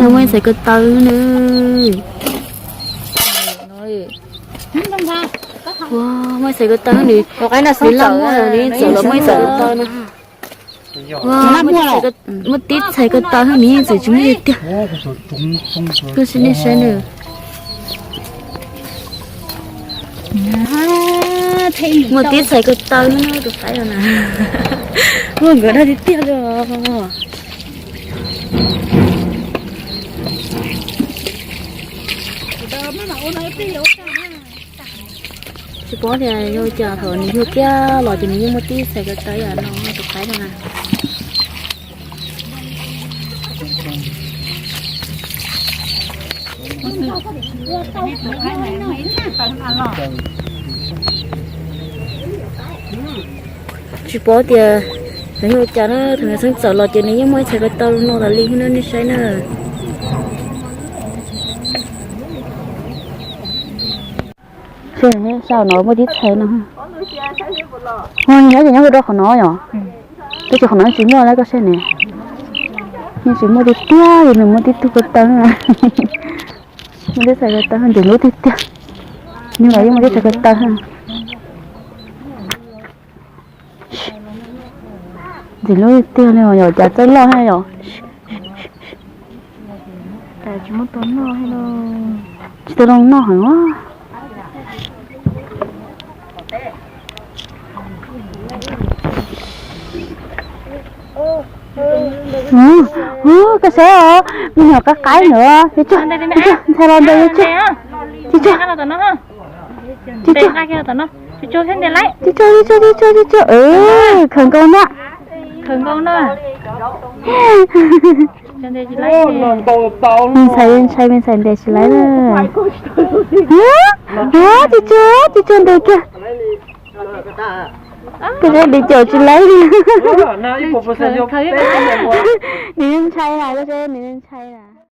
Muaj ib txhais ko taw na. Muaj ib txhais ko taw nws, nws laj muaj los nws txawm los muaj ib txhais ko taw na. Muaj tib txhais ko taw nws yeej txawm tsis muaj tiag. Koj sim nej saib na. Muaj tib txhais ko taw no tus qaib no na. Muaj nkawd dag tiag tiag li os. Tsis paub tias yog cas thaum nws yug tiag los ces nws yeej muaj tib txhais ko taw yam no tus qaib no na. Tsis paub tias nws yog cas na, thaum nws xeeb txawm los ces nws yeej muaj ib txhais ko taw no tas li no nej saib na. Saum no muaj tib txhais no. Nyob ces nyob rau qhov no yom. Tab sis qhov no tsis muaj lawm koj saib ne. Yeej tsis muaj tiag tiag, nws muaj tib tug ko taw. Muaj tib txhais ko taw ntev lub tiag tiag. Nws los yeej muaj tib txhais ko taw. Ntxim lub tiag li yom, cas txawj loj thiab yom. Tsis tau zoo noj heev. Koj saib os, me nyuam qaib qaib ntawd, ntshai los ntawd, tsis tsuag, tsis tsuag, tsis tsuag, tsis tsuag, tsis tsuag, khaws nkaus na. Me ntxhais ntshai, me ntxhais ntes tsis laib na. Tsis tsuag, tsis tsuag ntes kiag. Koj saib ntes caum tsis laib li. Nws ntshai na, koj saib nws ntshai na.